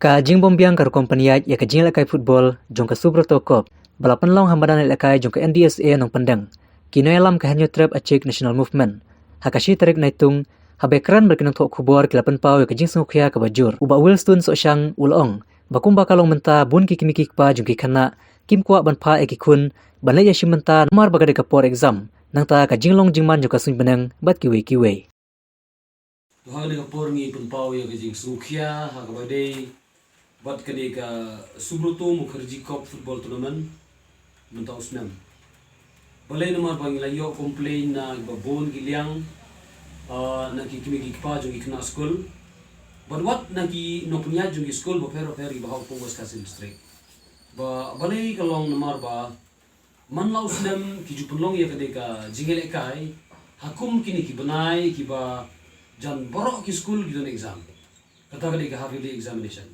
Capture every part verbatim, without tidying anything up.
Ka jingbymbiang ka rukom pynïaid ïa ka jingïalehkai football jong ka Subroto Cup ba la pynlong ha madan ïalehkai jong ka N D S A Nongpyndeng, ki nongïalam ka Hynñiewtrep Achik National Movement, ha ka shi tarik Naitung, haba ïakren bad ki nongthoh khubor ki la pynpaw ïa ka jingsngewkhia kaba jur. U Bah Wilston Sohshang u la ong ba kumba ka long mynta, bun ki kmie ki kpa jong ki khynnah kim kwah ban phah ïa ki khun ban leit ïashim bynta namar ba ka dei ka por exam, nangta ka jinglong jingman jong ka suiñ bneng bad kiwei kiwei. To ha kane ka por ngi pynpaw ïa ka jingsngewkhia ha kaba dei bad kane ka Subroto Mukherjee Cup Football Tournament mynta u snem. Balei? Namar ba ngi la ïoh complain na kiba bun ki liang, ah, na ki kmie ki kpa jong ki khynnah skul bad wat na ki nongpynïaid jong ki skul bapher bapher kiba ha u pung West Khasi Hills District. Ba balei ka long? Namar ba man la u snem ki ju pynlong ïa kane ka jingïalehkai ha kum kine ki bnai kiba jan baroh ki skul ki don exam. Kata ka dei ka half yearly examination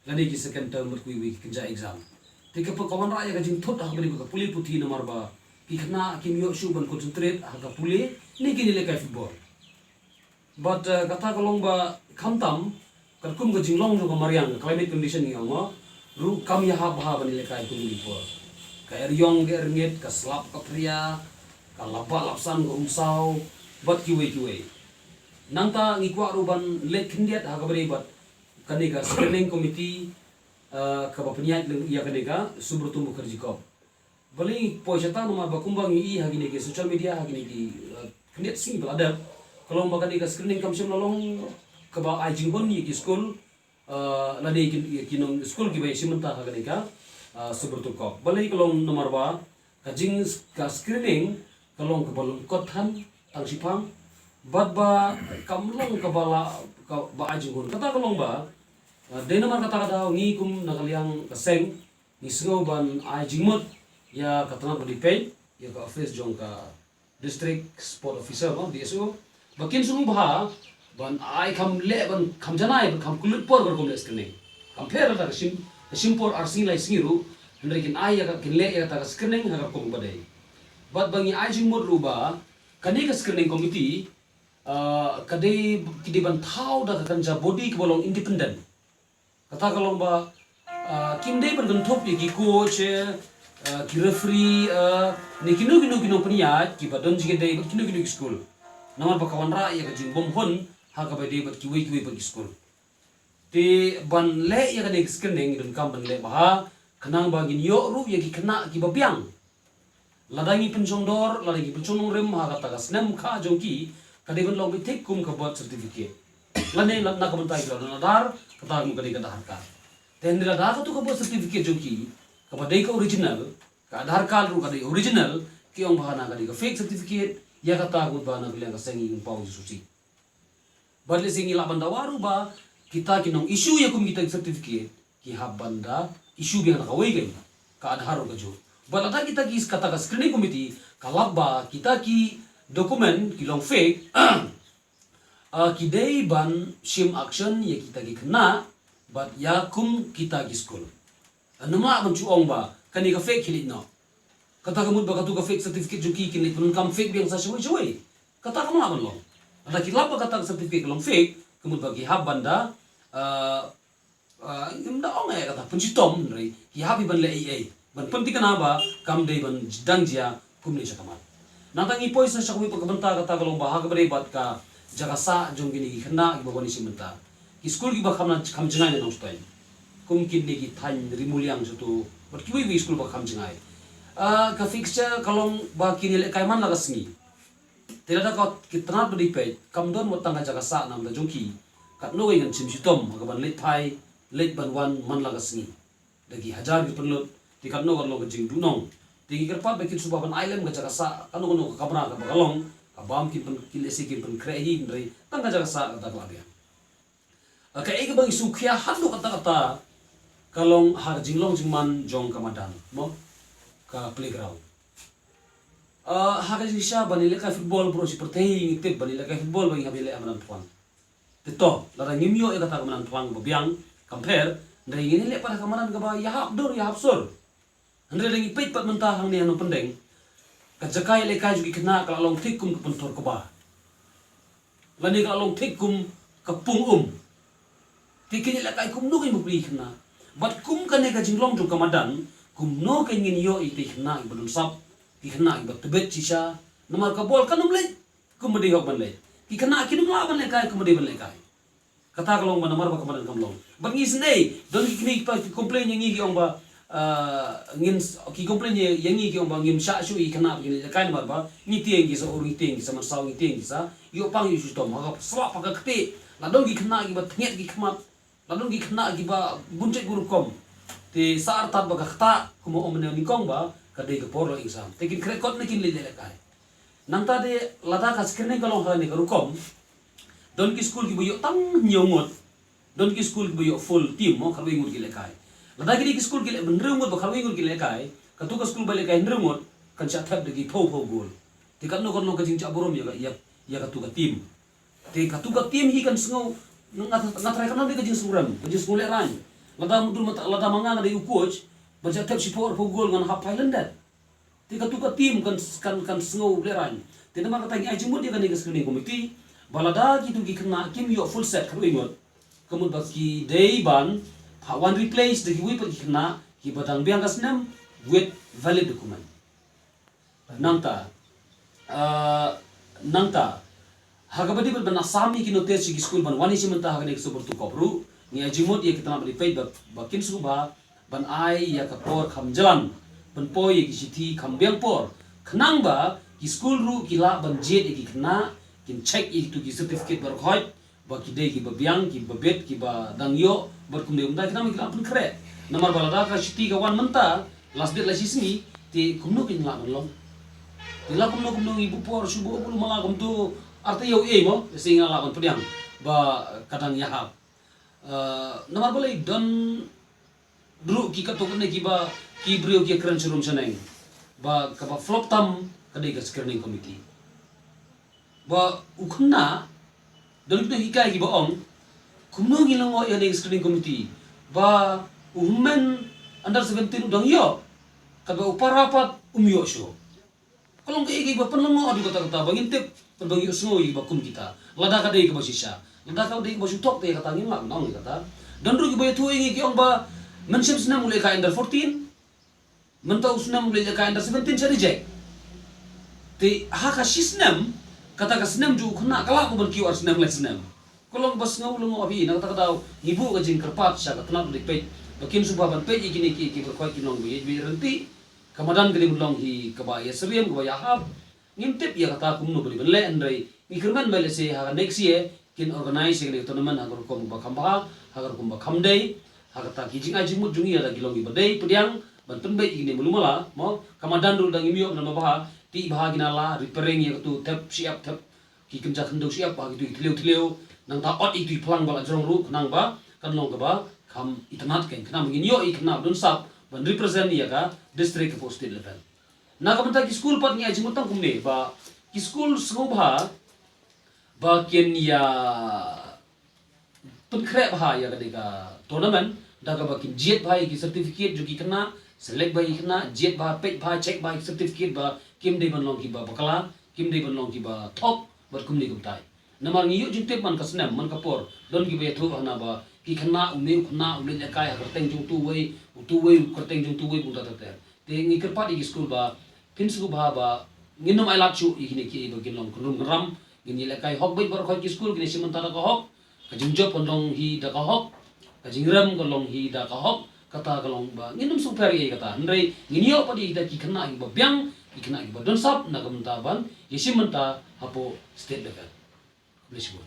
lane ki second term bad kiwei kiwei ki kynja exam. Te ka wanrah ïa ka jingthut ha kaba dei ka pule puthi namar ba ki khynnah kim ïoh shuh ban concentrate ha ka pule ne kine ki ïalehkai football. Bad, eh, kata ka long ba khamtam katkum ka jinglong jong ka mariang, ka climate condition ngi ong, ruh kam ïahap bha ban ïalehkai kum kine ki por. Ka eriong ka erngit, ka slap ka phria, ka lapbah lapsan ka umsaw bad kiwei kiwei. Nangta ngi kwah ruh ban leit khyndiat ha kaba dei bad kane ka screening committee, eh, kaba pynïaid ïa kane ka Subroto Mukherjee Cup. Balei ngi poi shata? Namar ba kumba ngi i ha kine ki social media, ha kine ki, eh, khyndiat sngi ba la dep, ka long ba kane ka screening kam shym la long kaba ai jinghun ïa ki skul, eh, lane ki, ïa ki nongskul kiba ïashim bynta ha kane ka, eh, Subroto Cup. Balei ka long? Namar ba ka jing, ka screening ka long kaba lyngkot than tang shiphang bad ba kam long kaba la, kaba ai jinghun. Kata ka long ba, eh, dei namar kata ka daw ngi kum na ka liang ka seng ngi sngew ban ai jingmut ïa ka tnat ba dei peit, ïa ka office jong ka District Sport Officer, no, D S O, ba kin sngewbha ban ai kham leh, ban kham janai, ban kham kyllut por ka rukom leh screening. Kam pher lada ka shim, ka shim por ar sngi lai sngi ruh, hynrei kin ai ïa ka, kin leh ïa kata ka screening ha ka rukom ba dei. Bad ba ngi ai jingmut ruh ba kane ka screening committee, ah, ka dei, ki dei ban thaw da ka kynja body kaba long independent. Kata ka long ba, ah, kim dei ban kynthup ïa ki coach, eh, ah, ki referee, ah, ne kino kino ki nongpynïaid kiba don jingïadei bad kino kino ki skul. Namar ba ka wanrah ïa ka jingbymhun ha kaba dei bad kiwei kiwei pat ki skul. Te ban leh ïa kane ka screening ngi donkam ban leh bha khnang ba ngin ïoh ruh ïa ki khynnah kiba biang. Lada ngi pynshongdor, lada ngi pynshong nongrim ha kata ka snem kha jong ki, ka dei ban long beit thik kum ka birth certificate. Lane na, na ka bynta ki la don Aadhaar, kata ka mut ka dei ka Aadhaar card. Te hynrei lada katu ka birth certificate jong ki kaba dei ka original, ka Aadhaar card ruh ka dei original, ki ong ba hana ka dei ka fake certificate, ïa kata ka mut ba na ka liang ka seng ngi pynpaw jingsngewsih. Bad lehse ngi lah ban dawa ruh ba kita ki nong issue ïa kum kita ki certificate ki hap ban da issue biang na kawei ka, ka Aadhaar ruh kajuh. Bad lada kita ki, kata ka screening committee ka lap ba kita ki document ki long fake, ah, ki dei ban shim action ïa kita ki khynnah bad ïa kum kita ki skul. Namar ban shu ong ba kane ka fake, khie leit noh. Kata ka mut ba katu ka fake certificate jong ki, kin leit pyndonkam fake biang sa shawei shawei. Kata kam lah ban long. Lada ki lap ba kata ka certificate ka long fake, ka mut ba ki hap ban da, ah, ah, ngim da ong eh kata pynshitom, hynrei ki hap hi ban leh ei ei ban pynthikna ba kam dei ban dang jia kumne sha khmat. Nangta ngi poi sa sha kawei pat ka bynta, kata ka long ba ha kaba dei bad ka jaka sah jong kine ki khynnah kiba wan ïashim bynta. Ki skul kiba kham na, kham jngai na Nongstoiñ, kum kine ki thaiñ Ri Muliang sha tu bad kiwei kiwei skul ba kham jngai. Ah, ka fixture ka long ba kin ïalehkai man la ka sngi. Te lada ka, ki tnat ba dei peit, kam don wat tang ka jaka sah na bynta jong ki, katno ngi ngan shim shitom ha kaban leit phai, leit ban wan man la ka sngi. Da ki hajar ki pynlut, te katno kan long ka jingduhnong. Te ngi kyrpad ba kin sngewbha ban ai lem ka jaka sah, kano kano ka kamra kaba ka long, ka bam kin pyn, kin lehse kin pynkhreh hi, hynrei tang ka jaka sah kata ka la biang. Ah, kaei kaba ngi sngewkhia haduh katta katta ka long ha ka jinglong jingman jong ka madan, mo, ka playground. Ah, ha ka jingshisha ban ïalehkai football baroh shi pyrthei ngi tip ban ïalehkai football ba ngi hap ïaleh ha madan phlang. Te to, lada ngim ïoh ïa kata ka madan phlang ba biang, kam pher, hynrei ngin ïaleh pat ha ka madan kaba ïahap dur ïahap sur. Hynrei lada ngi peit pat mynta hangne ha Nongpyndeng, ka jaka ïalehkai jong ki khynnah ka la long thik kum ka pynthor kba, lane ka la long thik kum ka pung um. Te kin ïalehkai kumno kin bapli khynnah. Bad kum kane ka jinglong jong ka madan, kumno kin ngin ïoh ïa ki khynnah kiba don sap, ki khynnah kiba tbit shisha. Namar ka bol kan ym leit kumba dei hok ban leit. Ki khynnah kin ym lah ban lehkai kumba dei ban lehkai. Kata ka long ba namar ba ka madan kam long. Bad ngi snei, don ki kmie kiba ki complain ïa ngi ki ong ba, ah, ngin s-, ki complain ïa, ïa ngi ki ong ba ngim shah shuh ïa ki khynnah ba kin lehkai namar ba ngi tieng ki sa ur, ngi tieng ki sa mynsaw, ngi tieng ki sa ïoh pang ïoh shitom. Ha ka slap ha ka kti, la don ki khynnah kiba tnget ki khmat, la don ki khynnah kiba bun jait ki rukom. Te sa artat ba ka kata, kumba ong mynne nyngkong ba ka dei ka por leh exam. Te kin khreh kot ne kin leit lehkai. Nangta de lada ka screening ka long ha kane ka rukom, don ki skul kiba ïoh tang hynñiew ngut. Don ki skul kiba ïoh full team mo, khatwei ngut ki lehkai. Lada kine ki skul ki leh hynriew ngut ba khatwei ngut ki lehkai, katu ka skul ba lehkai hynriew ngut kan shah thep da ki phew phew gol. Te katno kan long ka jingjah burom ïa ka, ïa, ïa katu ka team. Te katu ka team hi kan sngew, nga, nga tharai kan long dei ka jingsngew rem, ka jingsngew lehraiñ. Lada mutdur mata, lada ma nga nga dei u coach, ban shah thep shiphew arphew gol ngan hap phai lyndet. Te katu ka team kan, kan, kan sngew lehraiñ. Te namar kata ngi ai jingmut ïa kane ka screening committee ba lada kitu ki khynnah kim ïoh full set khatwei ngut, ka mut ba ki dei ban hap wan replace da kiwei pat ki khynnah kiba dang biang ka snem with valid document. Nangta, ah, nangta, ha kaba dei ban, ban sam ïa ki notice sha ki skul ban wan ïashim bynta ha kane ka sumar tu kop ruh, ngi ai jingmut ïa ki tnat ba dei peit ba, ba kin sngewbha ban ai ïa ka por kham jlan, ban poi ïa ki shithi kham biang por, khnang ba ki skul ruh ki lah ban jied ïa ki khynnah, kin check ïa kitu ki certificate baroh khoit, ba ki dei kiba biang, kiba bit, kiba dang ïoh, bad kumne kumta khnang ba ki lah pynkhreh. Namar ba lada ka shithi ka wan mynta, last date la shisngi, te kumno kin lah ban long. Te la kumno kumno ngi buh por shu buh, buh mala kumtu, ar taïew ei mo, te sngi nga lah ban pdiang ba ka dang ïahap. Eh, namar balei don ruh ki katto katne kiba, ki briew ki kren sharum shaneng ba kaba flop tam ka dei ka screening committee. Ba u khynnah, don kito hikai kiba ong, kumno ngin lyngngoh ïa kane ka screening committee ba u hynmen under seventeen u dang ïoh, katba u para pat um ïoh shuh. Ka long kaei kaei ba pynlyngngoh haduh katta katta ba ngin tip, pynban ïohsngew ïa kiba kum kita. Lada ka dei kaba shisha, lada ka dei kaba shu thok te ïa kata ngim lah ban ong ïa kata. Don ruh kiba ïathuh ïa ngi ki ong ba mynshim snem u lehkai under fourteen, mynta u snem u lehkai under seventeen sha reject. Te ha ka shi snem, kata ka snem jong u khynnah ka lah ban kiew ar snem lai snem. Ka long ba sngew lyngngoh hi, na kata ka daw ngi buh ka jingkyrpad sha ka tnat ba dei peit ba kin sngewbha ban peit ïa kine ki, ki baroh khoit kin long ba ïeit ba ïeit ryntih. Ka madan ka dei ban long hi kaba ïasyriem, kaba ïahap. Ngim tip ïa kata kumno ba dei ban leh, hynrei ngi kyrmen ba lehse ha ka next year kin organise ïa kane ka tournament ha ka rukom kaba kham bha, ha ka rukom ba kham dei. Ha kata ki jingai jingmut jong ngi lada ki long kiba dei pdiang ban pynbeit ïa kine malu mala mo, ka madan ruh da ngim ïoh namar ba bha, tih bha ki nala, repairing ïa katu thep shyiap, thep ki kynja khyndew shyiap ha kitu ki thliew thliew, nangta ot ïa kitu ki phlang ba la jrong ruh khnang ba kan long kaba kham itynnad, khnang ba ngin ïoh ïa ki khynnah ba don sap ban represent ïa ka district hapoh state level. Na ka bynta ki skul pat ngi ai jingmut tang kumne ba ki skul sngewbha ba kin ïa pynkhreh bha ïa kane ka tournament da kaba kin jied bha ïa ki certificate jong ki khynnah, select bha ïa ki khynnah, jied bha, peit bha, check bha ïa ki certificate ba kim dei ban long kiba bakla, kim dei ban long kiba thok bad kumne kumtai. Namar ngi ïoh jingtip man ka snem, man ka por, don kiba ïathuh hana ba ki khynnah, une u khynnah u leit lehkai ha kyrteng jong utu uwei, utu uwei u kyrteng jong utu uwei, kumta ter ter. Te ngi kyrpad ïa ki skul ba phin sngewbha ba ngin ym ailad shuh ïa kine kiei ba kin long kynrum kynram. Ngin ïalehkai hok beit baroh khoit ki skul, kin ïashim bynta da ka hok, ka jingjop kan long hi da ka hok, ka jingrem kan long hi da ka hok. Kata ka long ba ngin ym sngewpher ïa kata, hynrei ngin ïoh pat ïa kita ki khynnah kiba biang, ki khynnah kiba don sap na ka bynta ban ïashim bynta hapoh state level. Khublei shibun.